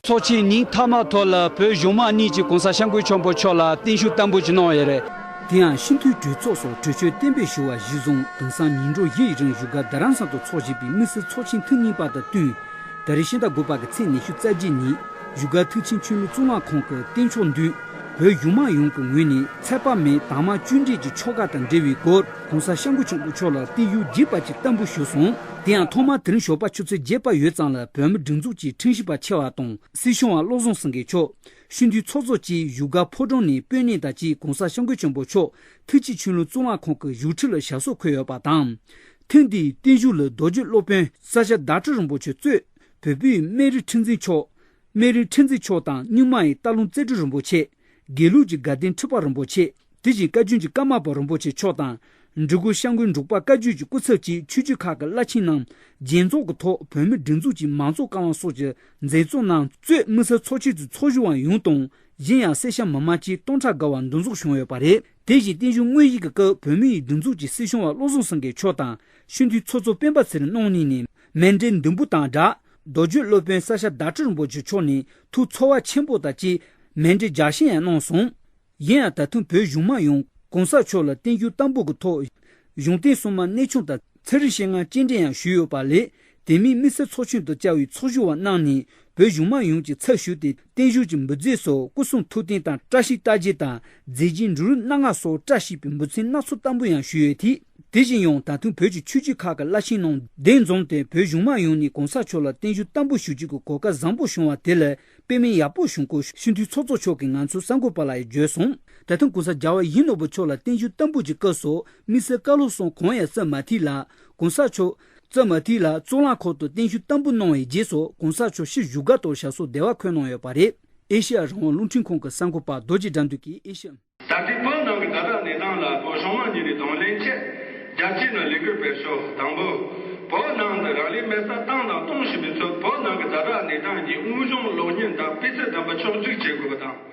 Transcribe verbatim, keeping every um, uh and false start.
ཚོགས་ཆེན་ཉིན་མཐའ་མ་ཐོག་ལ་བོད་གཞུང་མང་གཉིས་ཀྱིས་༸གོང་ས་༸སྐྱབས་མགོན་ཆེན་པོ་མཆོག་ལ་བརྟན་བཞུགས་བརྟན་པོ་ཞིག་གནང་ཡོད་རེད། དེ་ཡང་སྤྱི་འཐུས་གྲོས་ཚོགས་སོགས་གྲོས་ཆོད་གཏན་འབེབས་ཞུ་བ་གཞིར་བཟུང་དེང་སང་ཉིན་གྲངས་བཞི་ཡི་རིང་བཞུགས་སྒར་རྡ་རམ་ས་ལ་དུ་འཚོགས་བཞིན་པའི་དམིགས་བསལ་ཚོགས་ཆེན་ཐེངས་གཉིས་པ་དང་བསྟུན། ད་རེས་ཕྱི་ཟླ་དགུ་པ་གི་ཚེས་ཉི་ཤུ་རྩ་བརྒྱད་ཉིན་བཞུགས་སྒར་ཐེག་ཆེན་ཆོས་ལུགས་གཙུག་ལག་ཁང་གི་རྟེན་མཆོག་མདུན་བོད་གཞུང་མང་ཡོངས་ཀྱི་ངོས་ནས་ཚད་པ་མེད་དྭངས་མ་བཅུད་འདྲེས་ཀྱི་ཆོ་ག་དང་འབྲེལ་བའི་སྐོར་༸གོང་ས་༸སྐྱབས་མགོན་ཆེན་པོ་མཆོག་ལ་བརྟན་བཞུགས་རྒྱས་པ་ཅིག་བརྟན་པོ་ཞུས་སོང་། དེ་ཡང་ཐོག་མར་དེ་རིང་ཞོགས་པ་ཆུ་ཚོད་བརྒྱད་པ་ཡོལ་ཙམ་ལ་བོད་མིའི་སྒྲིག་འཛུགས་ཀྱི་ཁྲིམས་ཞིབ་པ་ཆེ་བ་དང་སྲིད་སྐྱོང་བ་བློ་བཟང་སེང་གེ་མཆོག་སྤྱི་འཐུས་ཚོགས་གཙོ་བཅས་བཞུགས་སྒར་ཕོ་བྲང་ནས་སྤོས་སྣེ་དང་བཅས་༸གོང་ས་༸སྐྱབས་མགོན་ཆེན་པོ་མཆོག་ཐེག་ཆེན་ཆོས་ལུགས་གཙུག་ལག་ཁང་གི་བཞུགས་ཁྲི་ལ་ཞབས་སོར་འཁོད་ཡོད་པ་དང་། ཐེངས་འདིའི་བརྟན་བཞུགས་ལ་རྡོ་རྗེ་སློབ་དཔོན་ས་སྐྱ་བདག་ཁྲི་རིན་པོ་ཆེ་གཙོས་བོད་པའི་སྨན་རི་ཁྲི་འཛིན་མཆོག་སྨན་རི་ཁྲི་འཛིན་མཆོག་དང་རྙིང་མ་ཡི་སྟག་ལུང་རྩེ་སྤྲུལ་རིན་པོ་ཆེ། དགེ་ལུགས་ཀྱི་དགའ་ལྡན་ཁྲི་པ་རིན་པོ་ཆེ། དེ་བཞིན་བཀའ་བརྒྱུད་ཀྱི་ཀརྨ་པ་རིན་པོ་ཆེ་མཆོག་དང་། འབྲི་གུང་སྐྱབས་མགོན་འབྲུག་པ་བཀའ་བརྒྱུད་ཀྱི་སྐུ་ཚབ་བཅས་ཆོས་བརྒྱུད་ཁག་གི་བླ་ཆེན་རྣམས་རྒྱལ་ཚོགས་ཀྱི་ཐོག་བོད་མིའི་སྒྲིག་འཛུགས་ཀྱི་མང་གཙོ་བཀའ་བློན་སོགས་ཀྱི་མཛད་གཙོ་རྣམས་གཙོས་དམིགས་བསལ་ཚོགས་ཆེན་དུ་ཚོགས་བཞུགས་པ་ཡོངས་དང་། གཞན་ཡང་སེར་སྐྱ་མི་མང་བཅས་སྟོང་ཕྲག་བརྒལ་བ་འདུ་འཛོམས་བྱུང་ཡོད་པ་རེད། དེ་བཞིན་བརྟན་བཞུགས་དངོས་ཡོད་ཀྱི་སྐབས་བོད་མིའི་སྒྲིག་འཛུགས་ཀྱི་སྲིད་སྐྱོང་བ་བློ་བཟང་སེང་གེ་མཆོག་དང་སྤྱི་འཐུས་ཚོགས་གཙོ་སྤེན་པ་ཚེ་རིང་གནང་ནས་ནས་མཎྜལ་འདེགས་འབུལ་དང་སྦྲགས་རྡོ་རྗེ་སློབ་དཔོན་ས་སྐྱ་བདག་ཁྲི་རིན་པོ་ཆེ་མཆོག་ནས་ཐུགས་ཚོར་བ་ཆེན་པོ་དང་བཅས་མཎྜལ་ལྗགས་བཤད་ཡང་གནང་སོང་། ཡིན་ཡང་ད་ཐེངས་བོད་གཞུང་མང་ཡོངས་༸གོང་ས་མཆོག་ལ་བརྟན་བཞུགས་བརྟན་པོ་གི་ཐོག་གཞུང་རྟེན་སྲུང་མ་གནས་ཆུང་དང་ཚེ་རིང་ཞལ་སྔ་སྤྱན་འདྲེན་ཡང་ཞུས་ཡོད་པ་ལས། དེ་མིན་དམིགས་བསལ་ཚོགས་ཆེན་དུ་བཅར་བའི་ཚོགས་ཞུགས་པ་རྣམས་ནས་བོད་གཞུང་མང་ཡོངས་ཀྱི་ཚབ་ཞུས་ཏེ་བརྟན་བཞུགས་ཀྱི་འབུལ་རྫས་སོགས་སྐུ་གསུང་ཐུགས་རྟེན་དང་བཀྲ་ཤིས་རྟགས་བརྒྱད་དང་མཛེས་རྒྱན་འབྲུ་རིགས་སྣ་ལྔ་སོགས་བཀྲ་ཤིས་པའི་འབུལ་ཚན་སྣ་ཚོགས་བརྟན་པོ་ཡང་ཞུས་ཡོད་དེ། དེ་བཞིན་ཡང་ད་ཐེངས་བོད་ཀྱི་ཆོས་བརྒྱུད་ཁག་གི་བླ་ཆེན་རྣམས་གདན་འཛོམས་ཏེ་བོད་གཞུང་མང་ཡོངས་ནས་༸གོང་ས་མཆོག་ལ་བརྟན་བཞུགས་བརྟན་པོ་ཞུ་རྒྱུ་གི་གོ་སྐབས་བཟང་པོ་བྱུང་བ་དེ་ལ་དཔེ་མིང་ཡག་པོ་བྱུང་སྐོར་སྤྱི་འཐུས་ཚོགས་གཙོ་མཆོག་གིས་ང་ཚོའི་གསར་འགོད་པ་ལ་ཡང་བརྗོད་སོང་། ད་ཐེངས་༸གོང་ས་རྒྱལ་བ་ཡིད་བཞིན་ནོར་བུ་མཆོག་ལ་བརྟན་བཞུགས་བརྟན་པོ་གྱི་སྐབས་སུ་དམིགས་བསལ་བཀའ་སློབ་གསུམ་གང་ཡང་སྩལ་མ་ཐུབ་ལ། ༸གོང་ས་མཆོག་སྩལ་མ་ཐུབ་ལ་གཙུག་ལག་ཁང་དུ་བརྟན་བཞུགས་བརྟན་པོ་གནང་བའི་རྗེས་སུ་༸གོང་ས་མཆོག་ཕྱིར་བཞུགས་སྒར་དུ་ཞབས་སོར་བདེ་བར་འཁོད་གནང་ཡོད་པ་རེད། ཨེ་ཤེ་ཡ་རང་དབང་རླུང་འཕྲིན་ཁང་གི་གསར་འགོད་པ་རྡོ་རྗེ་དགྲ་འདུལ་གྱིས་ཨེ་ཤེ་ཡ། ད་ལྟའི་བོད་ནང་གི་ཛ་དྲག་གནས་སྟངས་ལ་བོད་གཞུང་མང་གཉིས་ནས་གདོང་ལེན་ཆེད་རྒྱལ་སྤྱིའི་ནང་ལས་འགུལ་སྤེལ་ཕྱོགས་དང་པོ། བོད་ནང་དུ་རང་ལུས་མེར་སྲེག་བཏང་དང་གཏོང་བཞིན་པའི་ཚོས་བོད་ནང་གི་ཛ་དྲག་གནས་སྟངས་ཀྱི་དངོས་བྱུང་གློག་བརྙན་དག་སྤུས་ཚད་ལྡན་པ་ཕྱོགས་བསྒྲིགས་བྱེད་དགོས་པ་དང་